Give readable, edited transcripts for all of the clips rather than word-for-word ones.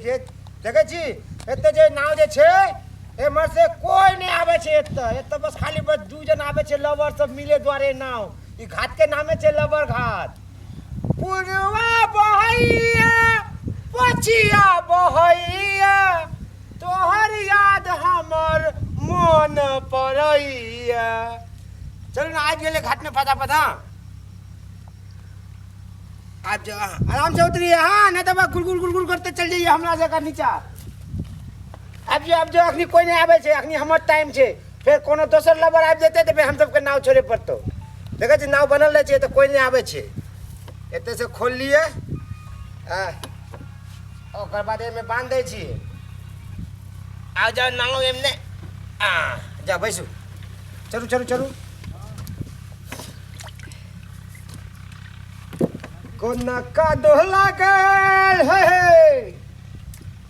देखिए देखै छी एतऽ जे नाव जे छै एम्हर से कोई नहि आबै छै एतऽ। एतऽ बस खाली बस दू जन आबै छै लवर सब मिले दुआरे नाव। ई घाट के नामे छै लवर घाट। पुरवा बहैया पछिया बहैया तोहर याद हमर मोन पड़ैया। चलू ने आबि गेलै घाट में फटाफट। हाँ आबि जाओ, हाँ, आराम से उतरिए। हाँ नहीं तो बस गुलगुल गुलगुल करते चल जाइए हमरा जगह नीचा। आबि जाओ आबि जाओ, अखनी कोई नहीं आबै छै, अखनी हमर टाइम छै। फेर कोनो दोसर लवर आबि जेतै तऽ फेर हम सबके नाव छोड़े पड़तौ। देखै छी नाव बनल रहै छै तऽ कोई नहीं आबै छै। एतऽ से खोल लिए, ओकर बाद एहिमे बान्हि दै छियै। आ जाओ नाव एमने, आ जाओ बैसू, चलू चलू चलू। कोना कादो लागल है,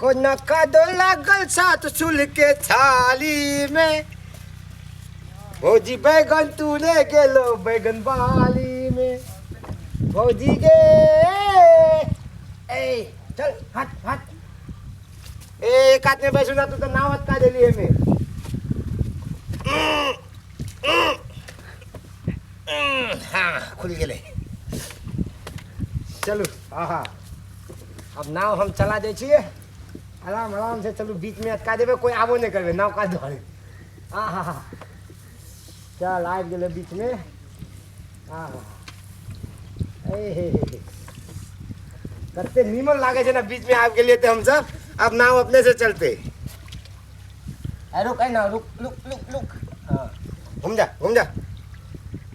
कोना कादो लागल सात चूल के थाली में, भौजी बैगन तूले गेलो बैगन बाली में, भौजी गे ए चल हट हट। ए एक हाथ में बैसू ना तू तो नाव अटका देली हमें। हाँ खुल गेलै, चलू। हाँ हाँ अब नाव हम चला दै छियै, आराम आराम से चलू। बीच में अटका देबै, कोई आबो नहि करबै नाव का दुआरे। हाँ हाँ हाँ चल आबि गेलै बीच में। हाँ हाँ ए हे हे कते नीमन लागै छै ने बीच में आबि गेलियै तऽ हमसब। अब नाव अपने से चलते। अरे रुक ना, रुक रुक रुक रुक, हाँ घूम जा घूम जा,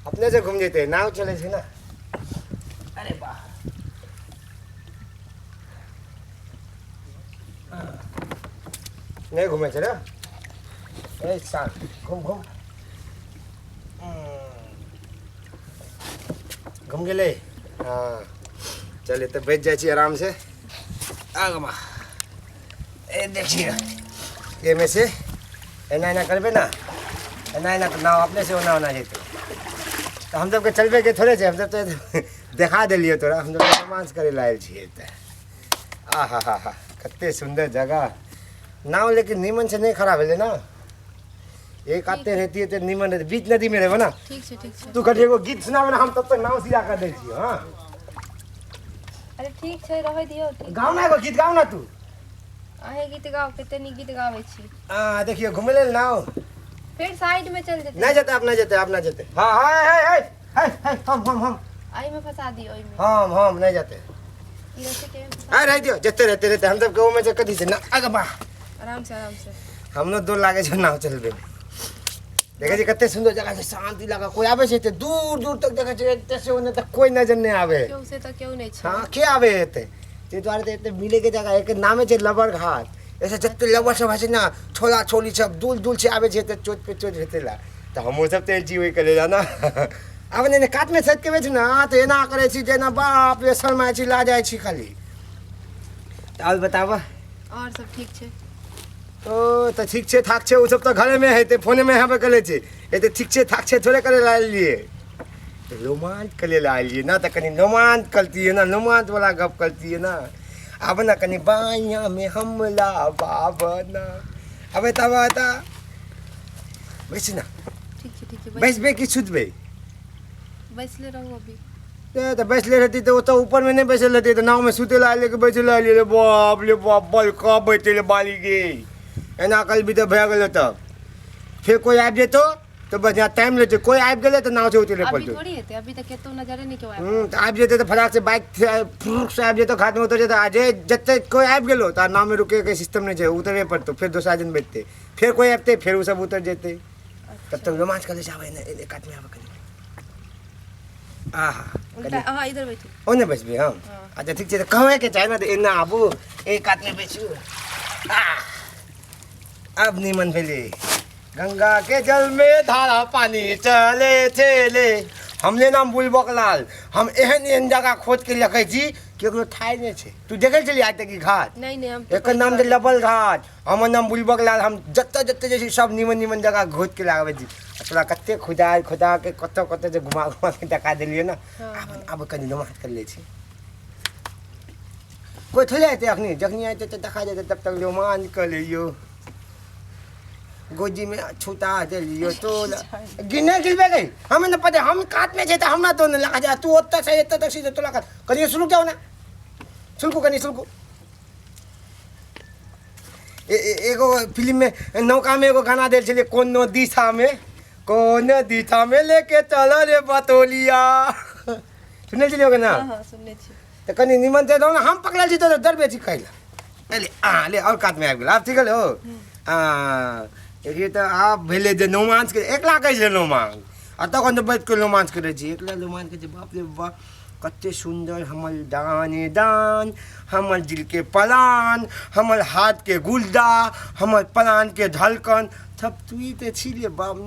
अपने से घूम जेते, नाव चले छै ना। अरे वाह नहीं घूमे छै रे, ए साल घूम घूम घूम गेलै। हाँ चल तऽ बैठ जाइ छी आराम से। आगमा ए देखिए एहिमे से एना एना करबै ने, एना एना नाव अपने से ओना ओना जेतै। तऽ हम सबके चलबैके थोड़े छै, हमसब तऽ देखा देलियै तोरा, हमसब तऽ रोमांस करै लए आयल छियै एतऽ। आ हा हा हा कते सुन्दर जगह। नाव लेकिन नीमन से नहि खराब भेलै ने, एक आते रहती तऽ नीमन रहतै। बीच नदीमे रहबै ने। ठीक छै ठीक छै। तू कभी एगो गीत सुनाबै ने, हम तब तक नाव सीधा कर दै छियै। हाँ अरे ठीक छै, रहै दियौ। गाउ ना एगो गीत गाउ ना तू। अहें गीत गाउ, कते नीक गीत गाबै छी। आ देखियो घुमै लेल नाव फेर साइड में चल जेतै। नहीं जेतै, अब नहीं जेतै, अब नहीं जेतै। हाँ हाँ है है है है हम एहि में फंसा दियौ, एहि में। हम नहीं जेतै। ई रस्सी के एहिमे फंसा आ रह दियो, जेते रहते रहते हम सबके ओमे से कथी छै ना। अगे बा आराम से आराम से। हमरो दूर लागे छै नाव चलबे में। देखै छी कते सुन्दर जगह छै, शांति लागे। कोई आबै छै तऽ दूर दूर तक देखै छै, एते से ओने तक कोई नजर नहि आबै। केओ से तऽ केओ नहि छै। हाँ के आबै एते, ताहि दुआरे तऽ एते मिले के जगह एकर नामे छै लबर घाट। ऐसे जते लबर सब होइ छै ने, छोला छोली सब दूर दूर से आबै छै तऽ चोट पे चोट हेतै ला। तऽ हमहूँ सब तऽ जी ओहिके लेल ने। आब नहि कातमे सटि के बैठ ने तऽ एना करै छी जेना बाप रे शरमाइ छी, ला जाइ छी खाली। तऽ आओर बताबऽ। आओर सब ठीक छै। ओ तऽ ठीक छै ठाक छै, ओ सब तऽ घरेमे हेतै, फोनेमे हेबे करै छै। एते ठीक छै ठाक छै थोड़े करै लए आयल रोमांच करे लए आयल ना, तऽ कनि रोमांच करतियै ने, रोमांच वाला गप करतियै ने। आब ने कनि बाइयामे हमला बाबना अबे तब तऽ बैस ना। ठीक छै ठीक छै। बैसबै कि सुतबै? बैसले रहू अभी। ए तऽ बैसले रहती तऽ ओतऽ ऊपरमे नहि बैसल रहती तऽ नावमे सुतै लए आयल कि बैसै लए आयल रे। बाप रे बाप, बलका बैठे रे बाली गे, एना करबी तऽ भए गेलै। तब फेर कोइ आबि जेतौ तऽ बढ़िआँ टाइम लेतै, कोइ आबि गेलै तऽ नाव से उतरे अभी पड़तौ। थोड़ी हेतै, अभी तऽ केतौ नजरे नहि केओ आबि। तऽ आबि जेतै तऽ फटाक से बाइक से फुर्क से आबि जेतौ, घाटमे उतरि जेतौ। आ जे जते कोइ आबि गेलो तऽ नावमे रुकैके सिस्टम नहि छै, उतरे पड़तौ। फेर दोसरा दिन बैठतै, फेर कोइ आबितै, फेर ओ सब उतरि जेतै। तब तक रोमांच करै छै। आबै ने कातमे आबै कनि। आहा उल्टा अहाँ इधर बैठू। ओने बैसबै हम? हाँ। अच्छा ठीक छै, तऽ कहैके चाही ने, तऽ एना आबू एक कातमे बैसू। आ अब निमन भेलै। गंगा के जल में धारा पानी चले चले। हमरे नाम बुलबक लाल, हम एहन एहन जगह खोज के रखै छी केकरो ठाइ नहि छै। तू देखै छली आइ तक ई घाट? नहीं नहीं, हम तऽ एकर नाम छै लबल घाट, हमर नाम बुलबक लाल। हम जतऽ जतऽ जाइ छी सब निमन निमन जगह खोज के लाबै छी। आ तोरा कते खोजा खोजा के कतऽ कतऽ जे घुमा घुमा के देखा देलियै ने। हाँ, आब हाँ। आब कनि रोमांच कर लै छी। कोइ थोड़े अयतै अखनी, जखनी अयतै तऽ देखा जेतै। तब तक रोमांच कऽ लियौ, गोदीमे छुता देलियौ। तो गिने गिलबे गई हमें न पता, हम कात में छै तऽ हमरा तो न लगा जा। तू ओतऽ से एतऽ तक सीधे तोला कनि सुलुक जाओ ना, सुलकू कनि सुलकू। एगो फिल्म में नौका में एगो गाना देल छलियै, कोनो दिशा में, कोनो दिशा में लेके चलो रे बतौलिया। सुनने छलियै गाना? हाँ हाँ, सुनने छी। तऽ कनि निमन से दौ ने, हम पकड़ल छी तऽ डरबे छी कैला। ले आ ले, आओर कातमे आबि गेल, आब ठीक हो। आ देखिए तऽ आब भेलै जे रोमांच के एकला कहै छै रोमांच, आ तखन तऽ बैठ कऽ रोमांच करै छी एकला। रोमांच करै छी, बाप रे बाप, कते सुन्दर हमर दान दान, हमर दिलके पलान, हमर हाथके गुर्दा, हमर पलानके धड़कन सब तू तऽ छी रे बाप।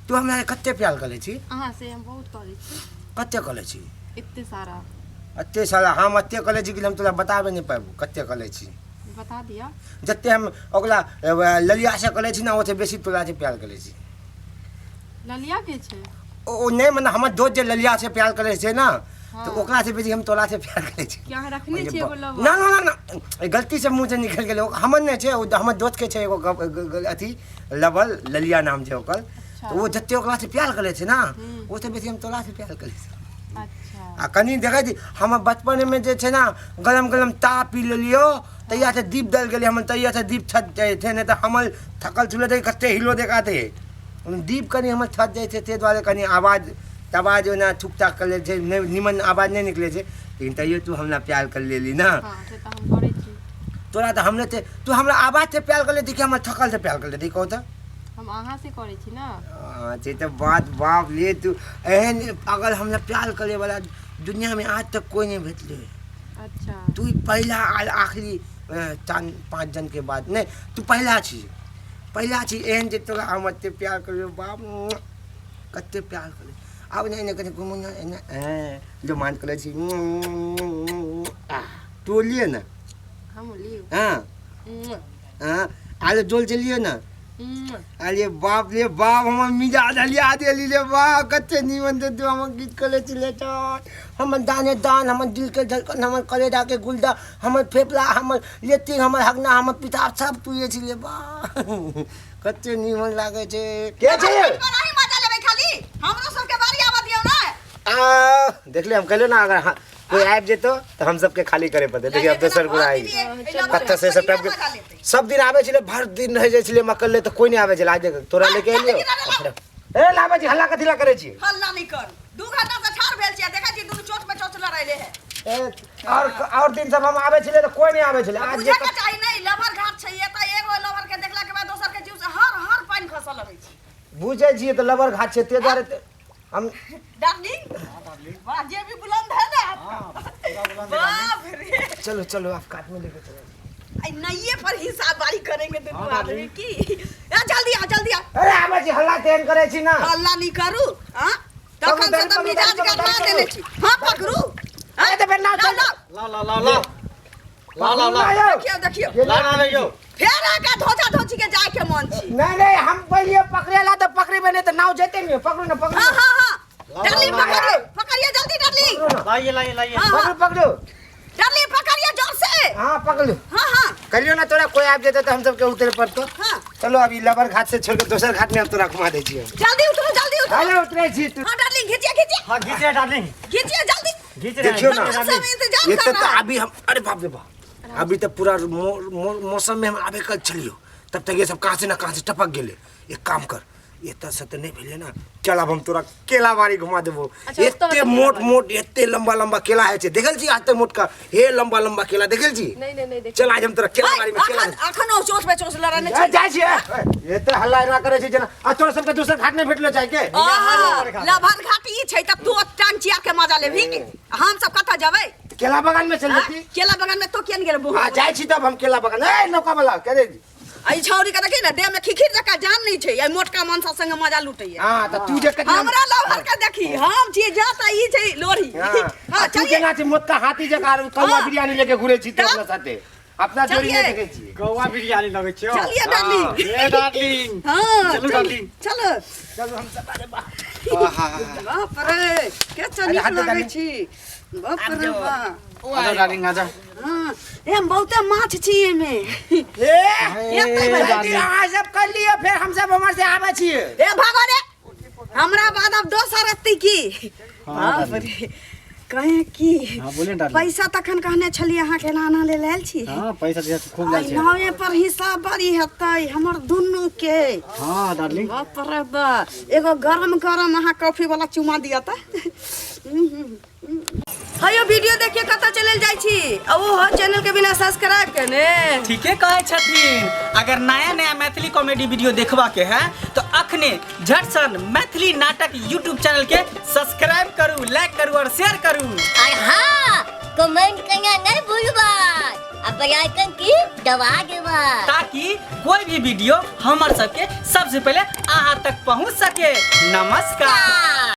तू हमरा कते प्यार करै छी? अहाँ से हम बहुत करै छी। कते करै छी? एते सारा। एते सारा। हम एते करै छी कि हम तोरा बताबे नहि पाबू कते करै छी। बता दिया। जते हम ओकरा ललिया से करै छी ने, ओते बेसी तोरा से प्यार करै छी। ललिया के छै? ओ नहि, मने हमर दोस्त जे ललिया से प्यार करै छै ने, तऽ ओकरा से बेसी हम तोरा से प्यार करै छी। क्या अहाँ रखने छियै एगो लवर? ना ना ना ना, गलती से मुँह से निकलि गेलै। हमर नहि छै, ओ हमर दोस्त के छै एगो अथी लवर, ललिया नाम छै ओकर। तऽ ओ जते ओकरा से प्यार करै छै ने, ओसे बेसी हम तोरा से प्यार करै छी। अच्छा। आ कनि देखै छी, हमर बचपनमे जे छै ने, गरम गरम ताप पी लेलियौ तहिया से दीप दल गेलै हमर, तहिया से दीप छत जाइ छै। नहि तऽ हमर थकल छुलै तऽ कते हिलो देखा दे दीप, कनि हमर छत जाइ छै, ताहि दुआरे कनि आवाज तवाज ओना थुक थाक कर लै छै, नहि निमन आवाज नहि निकलै छै, लेकिन तैयो तू हमरा प्यार कर लेली ना। हाँ, से तऽ हम करै छी। तोरा तऽ हमरे ते, तू हमरा आवाज से प्यार कर लेती कि हमर थकल से प्यार कर लेती, कहू तऽ? हम अहाँ से करै छी ना। हाँ, से तऽ बात बाप ले, तू एहन अगर हमरा प्यार करे वाला दुनिया में आज तक कोई नहीं भेटले। अच्छा। तू ही पहिला आ आखिरी, चार पाँच जन के बाद नहीं, तू पहिला छी, पहिला छी एहन जे तोरा हम एते प्यार करियो। बाप, कते प्यार करे। आब नहि नहि कनि घुमू ने एना जो मान करै छी। आ तू लिए ने। हम लियौ? हाँ। हाँ, आले जोल चलिए ना। अरे बाप रे बाप, हमर मिजाज हलिया देली रे। बाप, कते नीमन दे तू हमर गीत करे छी। चल, हमर दाने दान, हमर दिल के धड़कन, हमर कलेजा के गुर्दा, हमर फेफड़ा, हमर लेट्रिन, हमर हगना, हमर पिताब, सब तू छी रे। बा, कते नीमन लागै छै। के छै? अहीं मजा लेबै खाली, हमरो सबके बारी आबऽ दियौ ने। आ देखले, हम कहलियो ना, अगर कोई आबि जेतो तऽ हम सबके खाली करे पड़तै। देखिए, अब दोसर गोरा आबि कतऽ से सब टाइप के सब दिन आबै छलै, भरि दिन रहि जाइ छलै मकल, तऽ कोई नहि आबै छलै। आज देख, तोरा लेके एलियो। ए लाबै छी, हल्ला कथी ला करै छी? हल्ला नहि करू, 2 घंटा से ठाढ़ भेल छियै, देखै छी दुनू चोट पे चोट लड़ैले है। ए, और दिन सब हम आबै छलै तऽ कोई नहि आबै छलै, आज जे बुझे के चाही नहि, लभर घाट छै ये, तऽ एगो लभर के देखला के बाद दोसर के जीव से हर हर पानि खसऽ लगै छै। बुझै छियै तऽ लबर घाट छै, ताहि दुआरे तऽ हम डार्लिंग, वाह, जे भी बुलंद है ना आपका, बाप रे। चलो चलो, आप काट में लेके चलो। आई नइये पर हिसाब बारी करेंगे दुनू आदमी की। ए जल्दी आओ, जल्दी आओ। अरे आबै छी, हल्ला तेहन करै छी ना। हल्ला नहीं करू। हाँ, तखन से तऽ मिजाज गरमा देने छी। हाँ, पकड़ू। अरे तऽ फेर नाव लाओ। चल। लाओ। लाओ लाओ लाओ लाओ लाओ लाओ लाओ। देखियो देखियो। लाओ ना ले जाओ। फेर आके धोचा धोची के जाय के मन छी। नहीं नहीं, हम पहले पकड़ेला तऽ पकड़ेबे, नहीं तऽ नाव जेते नहीं। पकड़ू ना, पकड़ू। हाँ। ना। हाँ हाँ, डार्लिंग, पकड़िए पकड़िए जल्दी डार्लिंग। पकड़ू ना। लाइए लाइए लाइए। हाँ हाँ। पकड़ू पकड़ू। डार्लिंग, पकड़िए जोर से। हाँ, पकड़ू। हाँ हाँ। कहियो ना, तोरा कोई आबि जेतै तऽ हम सबके उतरे पड़तो। हाँ। चलो, अभी लबर घाट से छोड़ के दोसर घाट में हम तोरा घुमा दै छियै। जल्दी उतरो, जल्दी उतरो। अरे उतरे छी तू। हाँ डार्लिंग, घीचिए घीचिए। हाँ, घीच रहे डार्लिंग। घीचिए जल्दी। घीच रहे। देखियो ना। हम सब इंतजार ये कर तो रहा है। अभी हम, अरे बाप रे बाप, अभी तो पूरा मौसम में हम आबे कल छलियो, तब तक ये सब कहाँ से ना कहाँ से टपक गेले। एक काम कर, एतऽ से तऽ नहि भेलै ना, चल अब हम तोरा केला बाड़ी घुमा देबो। अच्छा, ओतऽ एते वाला मोट केला। मोट, एते लंबा लंबा केला होइ छै। देखल छी आज तक मोटका हे लंबा लंबा केला देखल छी? नहीं नहीं नहीं, देख। चल, आज हम तोरा केला बाड़ी में केला अखन अखन ओ चोट पे चोट लड़ाने ए, छी। जाइ छियै, एते हल्ला एना करै छै जेना आ तोरा सबके दोसर घाट नहि भेटलो जाइ के। आहा, लभर घाट ई छै तब तू टांग चिया के मजा लेबही, हम सब कतऽ जेबै? केला बगान में चल हाँ? जेती। केला बगान में तो किया गेल बुआ? हाँ, जाइ छी तब हम केला बगान। ए नौका वाला के दे। आई छौरी के देखी ने, देह में खिखिर जकाँ जान नहीं छै, आई मोटका मनसा संगे मजा लुटैया। हाँ, तऽ तू जे कतना हमरा लभर के देखी, हम छी जाता, ई छै लोरी। हाँ, हाँ। आ तू चलिए। केना छै मोटका हाथी जकाँ कौआ हाँ। बिरयानी लेके घुरै छी तू तब? अपना साथे, अपना जोड़ी नहि चलिए। देखै छी। कौआ बिरयानी लगै छै। चलिए डार्लिंग। ए डार्लिंग। हाँ। चलू चल। डार्लिंग। चलो। चलू हम सब, अरे बाप। बाप रे के अरे, नीक हाथ दे लगै डार्लिंग। छी। बाप रे बाप। आ जाओ डार्लिंग, आ जाओ। हाँ, एम बहुते माछ छी एमे। ए एते बड़ा। गलती अहाँ सब कर लिअ, फेर हम सब उम्हर से आबै छियै। ए भागो रे, हमरा बाद अब दोसर एतै की। बाप रे, कहे की। हाँ, बोलिए ना डार्लिंग। पैसा तखन कहने छलियै अहाँके एना एना लेल आयल छी। हाँ, पैसा दिया तो खूब आइ लाल छै। नावे पर हिसाब बड़ी हेतै हमर दुनू के। हाँ डार्लिंग। बाप रे बा, एगो गरम गरम अहाँ कॉफी वाला चुमा दिया तऽ। हयो वीडियो देखिए कतऽ चलल जाइ छी, आ ओहो चैनल के बिना सब्सक्राइब केने। ठीके कहै छथिन। अगर नया नया मैथिली कॉमेडी वीडियो देखबा के है तो अखने झटसन मैथिली नाटक यूट्यूब चैनल के सब्सक्राइब करू, लाइक करू और शेयर करू। और हाँ, कमेंट करना नहीं भूलबा आ बेल आइकन की दबा देबा, ताकि कोई भी वीडियो हमर सबके सबसे पहले अहाँ तक पहुँच सके। नमस्कार।